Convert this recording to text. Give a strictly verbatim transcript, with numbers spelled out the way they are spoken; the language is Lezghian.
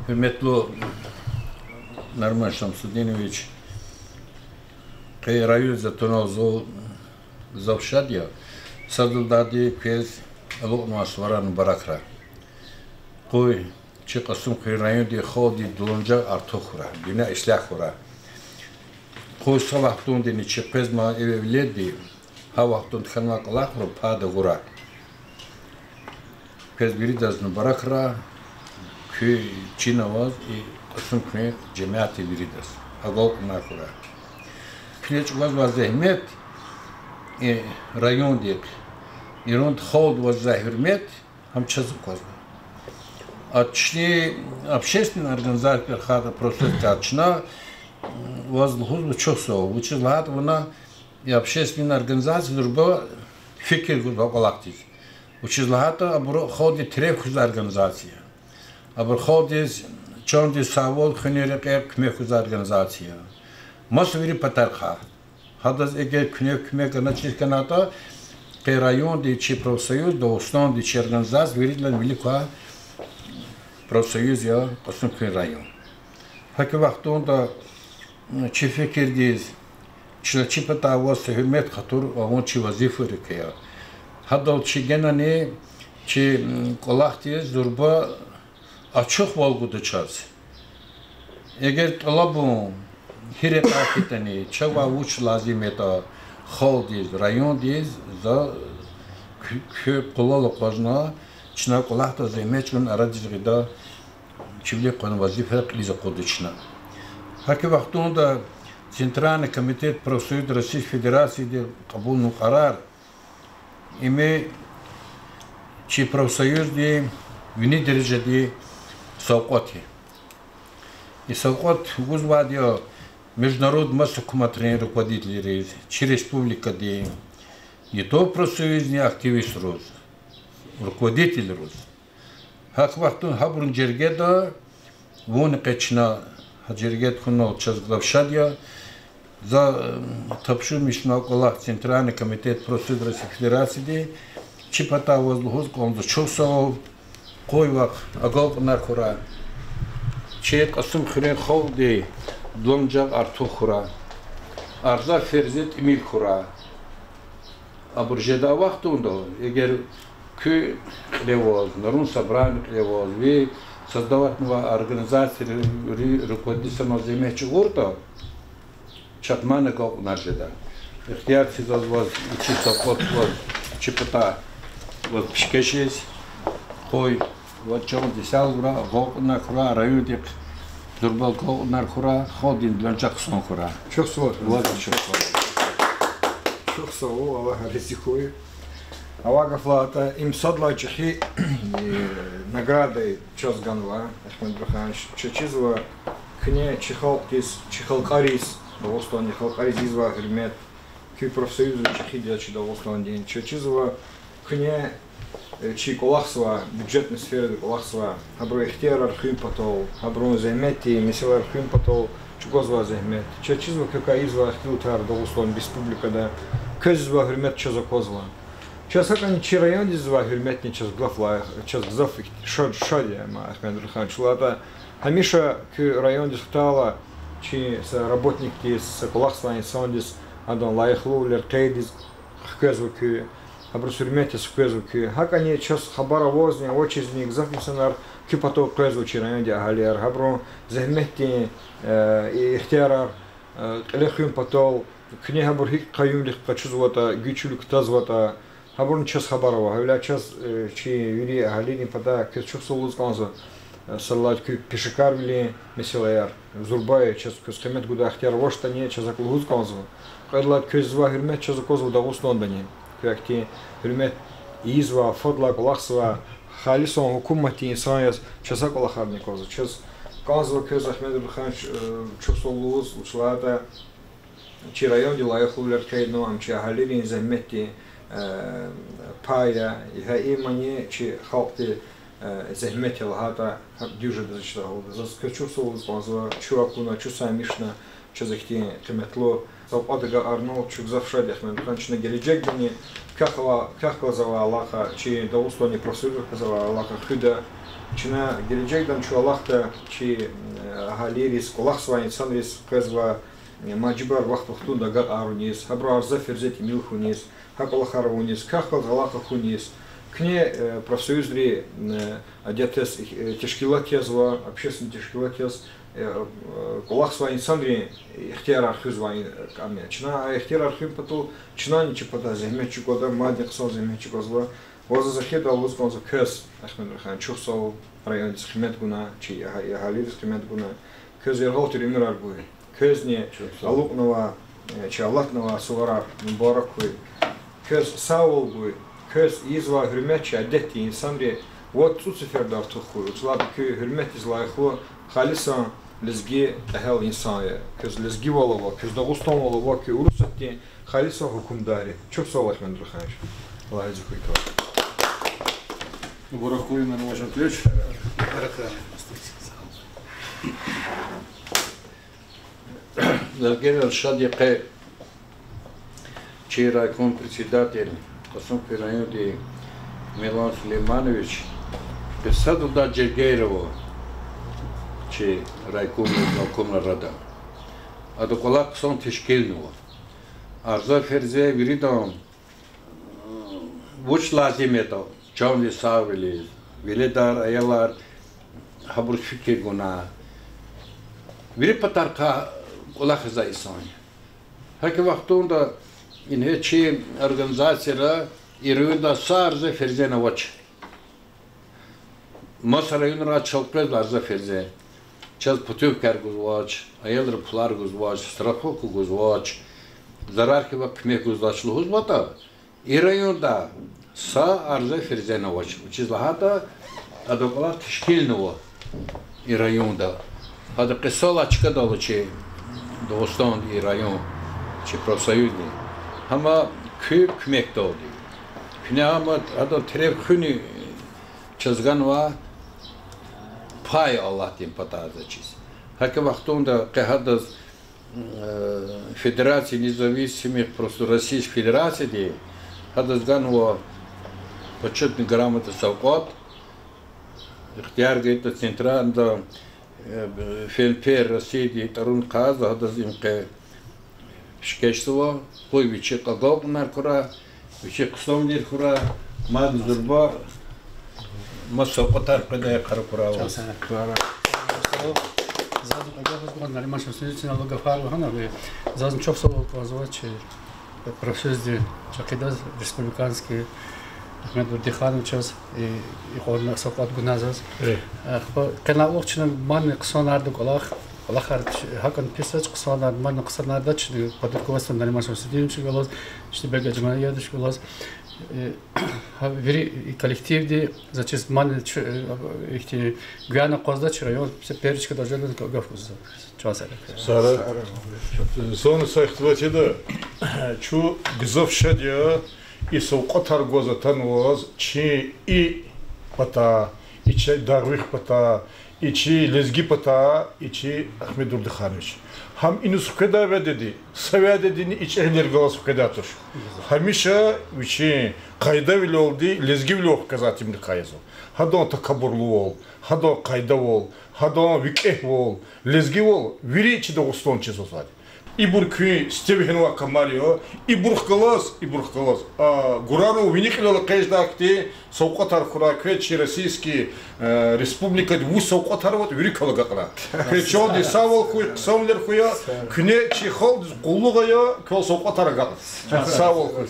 Гьуьрметлу Нарман Шамсудинович, къе райондиз атунал зун зав шад я. Сад лагьайди, квез алукьнавай суварар мубаракрай. Къуй чи Кьасумхуьруьн райондин халкьдин дуланажагъ артух хьурай, дуьнья ислягь хьурай. Къуй са вахтундани чи къвезма эвев-веледди, гьа вахтунда хьанвай кӀвалахрин пайда гурай. Квез виридаз мубаракрай, куь чин аваз и Кьасумхуьруьн жемятдиз виридаз агалкьунар хьурай. Куьне чӀугвазвай зегьмет, и райондихъ, Ирунди халкьдиз ваз жезвай гьуьрмет, гьам чаз аквазва. А чна общественный организация рахайтӀа, профсоюз рахайтӀа чна, ваз лугьузва чухсагъул, вучиз лагьайтӀа вуна и общественный организация зурба фикир гузвай кӀвалахдиз. Вучиз лагьайтӀа абур халкьдин тереф хуьзвай организация я. Абур халкьдиз чандин сагъвал хуьнин рекье куьмек гузвай организация я. Маса вири патарихъай. Гьадаз эгер куьне куьмек гана чиз хьанатӀа, къе райондин чи профсоюз, Дагъустандин чи организация виридалайни вилик квай профсоюз я Кьасумхуьруьн район. ГьакӀ вахтунда чи фикирдиз, чна чи патай аваз са гьуьрмет-хатур авун чи вазифайрикай я. Гьадал чи генани чи кӀвалахдиз зурба ачухвал гуда чаз. Эгер тӀалабун гьи рекьяй хьайитӀани, чавай вуч лазим ятӀа халкьдиз, райондиз, за куь, куь къулал акъвазна, чна кӀвалахда зегьмет чӀугуна арадиз гъида, чи вилик кьуна вазифа кьилиз акъудда чна. ГьакӀ вахтунда Центральный комитет профсоюз Российской Федерацииди кьабулнавай къарар, им чи профсоюздин вини дережадин савкьват я. И савкьват гузвайди я международный маса гьукуматрин руководителриз, чи республикадин, не то профсоюзни активистриз, руководительриз. ГьакӀ вахтунда гьабурун жергеда вун къе чна, гьа жергеда хьунал чаз гзаф шад я. За тапшурмишнава кӀвалах Центральный комитет профсоюз Российской Федерацииди, чи патай аваз лугьуз кӀанзава чухсагъул, къуй вахъ агалкьунар хьурай, чи Кьасумхуьруьн халкьдин дуланажагъ артух хьурай, арза-ферза тӀимил хьурай. Абур жедай вахтунда, эгер куь кьиле аваз, Народный собранидин кьиле аваз, ви создаватнавай организацийри руководить санал зегьмет чӀугуртӀа, чахъ мана агалкьунар жеда. Ихтияр це заз ваз, вичи савкьват ваз, чи патай ваз пишкешиз, къуй ваз чандин сагъвал гурай, агалкьунар хьурай, райондихъ зурба агалкьунар хьурай, халкьдин дуланажагъ хъсан хьурай. Чухсагъул. Ваз чухсагъул. Чухсагъул, Аллагь рази хьуй. Авай гаф лагьайтӀа, им сад лагьай чӀехи наградай чаз ганва, Ахмед Бурханович, чаз чизва, куьне чи халкьдиз, чи халкьариз, Дагъустандин халкьариз ийизвай гьуьрмет, куь профсоюзрин чӀехиди я чи Дагъустандин, чаз чизва, куьне чи кӀвалахзавай, бюджетный сферадин кӀвалахзавай, гьабурун ихтиярар хуьн патал, гьабурун зегьметдин месэлаяр хуьн патал чӀугвазвай зегьмет. Чаз чизва, квекай ийизвай ихтилатар Дагъустан Республикада, квез ийизвай гьуьрмет чаз аквазва. Чаз гьакӀни чи райондиз ийизвай гьуьрметни чаз гзаф лайих, чаз гзаф шад, шад я, ма, Ахмед Бурханович, чулагьайтӀа гьамиша куь райондиз хтайла, чи са работникдиз, са кӀвалахзавай инсандиз, адан лайихлувилер къейдиз хквезва куь, гьабуруз гьуьрмет яз хквезва куь. ГьакӀни чаз хабар авазни, авачизни гзаф инсанар куь патав къвезва, чи райондин агьалияр, гьабурун зегьметдин ихтиярар кьиле хуьн патал, куьне гьабур гьикӀ къаюмлух къачузватӀа, гуьзчивилик кутазватӀа, гьабурни чаз хабар ава. Гьавиляй чаз чи вири агьалийрин патай квез чухсагъул лугьуз кӀанзава. Сад лагьайди, куь пешекарвилин месэлаяр зурба я, чаз квез къимет гудай ихтияр авачтӀани, чаз гьакӀ лугьуз кӀанзава. Кьвед лагьайди, квез ийизвай гьуьрмет чаз аквазва Дагъустандани. Квехъ гьуьрмет ийизвай, фадлай кӀвалахзавай, халисан гьукуматдин инсан яз чаз гьа кӀвалахарни аквазва. Чаз кӀанзава квез, Ахмед Бурханович, чухсагъул лугьуз, вучиз лагьайтӀа чи райондин лайихлувилер къейднава, ам чи агьалийрин зегьметдин пай я, гьа имни чи халкьдин зегьмет я лагьайтӀа, гьакӀ дуьз жеда, заз чидагъалда. Заз квез чухсагъул лугьуз кӀанзава, чун акуна, чун саймишна, Чаз ихьтин къиметлу савкьват агакьарнал чун гзаф шад я, Ахмед Нурхан. Чна гележегдани квехъ ава-, квехъ галаз авай алакъа, чи Дагъустандин профсоюзрихъ галаз авай алакъа хуьда. Чна гележегдани чун алахъда чи, э, агьалийриз, кӀвалахзавай инсанриз къвезва, э, мажибур вахт-вахтунда агакьаруниз, гьабуру арза-ферза тӀимил хьуниз, гьа кӀвалахар авуниз, квехъ галаз алакъа хьуниз. Куьне, э, профсоюзри, э, адетдиз, э, тешкилат язва, общественный тешкилат яз, э, э, кӀвалахзавай инсанрин ихтиярар хуьзвай, э, кӀам я. Чна а ихтиярар хуьн патал, чнани чи патай зегьмет чӀугвада, мадни хъсан зегьмет чӀугвазва. Ваз за эхирдал лугьуз кӀанзава квез, Ахмед Нурхан, чухсагъ ул, райондиз къимет гунай, чи агьа-, агьалийриз къимет гунай. Квез яргъал тир уьмуьрар гуй. Квезни алукьнавай, э, чи алатнавай суварар мубарак хьуй. Квез сагъвал гуй. Квез ийизвай гьуьрмет чи адетдин инсанри вад-цӀуд сеферда артух хьуй. Вучиз лагьайтӀа куьн гьуьрметдиз лайихлу, халисан лезги кьегьал инсан я. Квез лезгивал ава, квез дагъустанвал ава, куьн Урусатдин халисан гьукумдар я. Чухсагъ ул, Ахмед Нурханович. Аллагь рази хьуй квай. Мубарак хьуй, Нариман Шамсудинович. Заз генани шад я къе чи райком председатель Кьасумхуьруьн райондин Мелан Сулейманович, къе сад лагьай жергейра ава чи райкомдин, райкомдин арада. Ада кӀвалах хъсан тешкилнава. Арза-ферза виридан вуч лазим ятӀа, чандин сагъвилиз, веледар, аялар, гьабуруз фикир гуна. Вири патарихъай кӀвалахзавай инсан я. ГьакӀ вахтунда ингье чи организацияра и районда са арза-ферзани авач. Маса районрай чал къвезва арза-ферза. Чаз путёвкаяр гузвач, аялрин пулар гузвач, страховка гузвач, зарар хьайила куьмек гузвач лугьузватӀа, и районда са арза-ферзани авач. Вучиз лагьайтӀа адан кӀвалах тешкилнава и районда. Гьада къе са лагьай чкадал ала чи Дагъустандин и район, чи профсоюздин. Гьам куь куьмекдалди. Куьне гьам, гьадан тереф хуьни чаз ганва пай Аллагьдин патай заз чиз. ГьакӀ вахтунда къе гьадаз, э, Федерация независимых, просто Российской Федерацияди гьадаз ганва Почётный грамота, савкьват, ихтияр гайитӀа центральный, э, ФНП Россияди тӀварунихъ галаз гьадаз им къе пишкешзава, къуй вичин агалкьунар хьурай, вичин хъсанвилер хьурай, мадни зурба маса савкьватар къведай йикъара хьурай. Заз кьве гаф гуз, Нариман Шамсудинович, ина гафар лагьана, заз чухсагъул кӀанзава чи профсоюздин чӀехидаз, республиканский, Ахмед Дурдихановичаз, и, и къвалав савкьват гунай заз. Ахпа къенлай вахт чна мадни хъсанарда кӀвалах, кӀвалахар гьакӀни писач, хъсанар, мадни хъсанардач, под руководством Нариман Шамсудиновича галаз, Штибек Гаджиманадач галаз. Э, гьа вири и коллективди, заз чиз, мадни чу-, э, ихьтин гуьгъуьна акъваздач район, все первичка дажалин гаф гузва. Чан сагърай. Сагърай. Зани са ихтилат ийида, чун гзаф шад я и савкьватар гваз атанваз чи и патай, и чи дагъвихъ патай, и чи лезги патай, и чи Ахмед Дурдиханович. Гьам иниз хкведай вядеди, са вядедини и чӀехидалди галаз хкведай туш. Гьамиша вичин къайдавилелди лезгивилел хквезвай тӀимилкай язва. Гьадан такабурлувал, гьадан къайдавал, гьадан викӀегьвал, лезгивал вири чи Дагъустан чизвазвайди. Ибур куьн сифте вегьенвай камар я, ибурухъ галаз, ибурухъ галаз, а, гурарун вини кьилел экъечӀдай хьтин савкьватар хьурай квез чи российский, э, республикадин вуч савкьватар аватӀа, вири квел агакьрай. Квез чандин сагъвал хьуй, хъсанвилер хьуй, куьне чи халкьдиз къуллугъ ая, квел савкьватар агакьда. Сагъвал хьуй.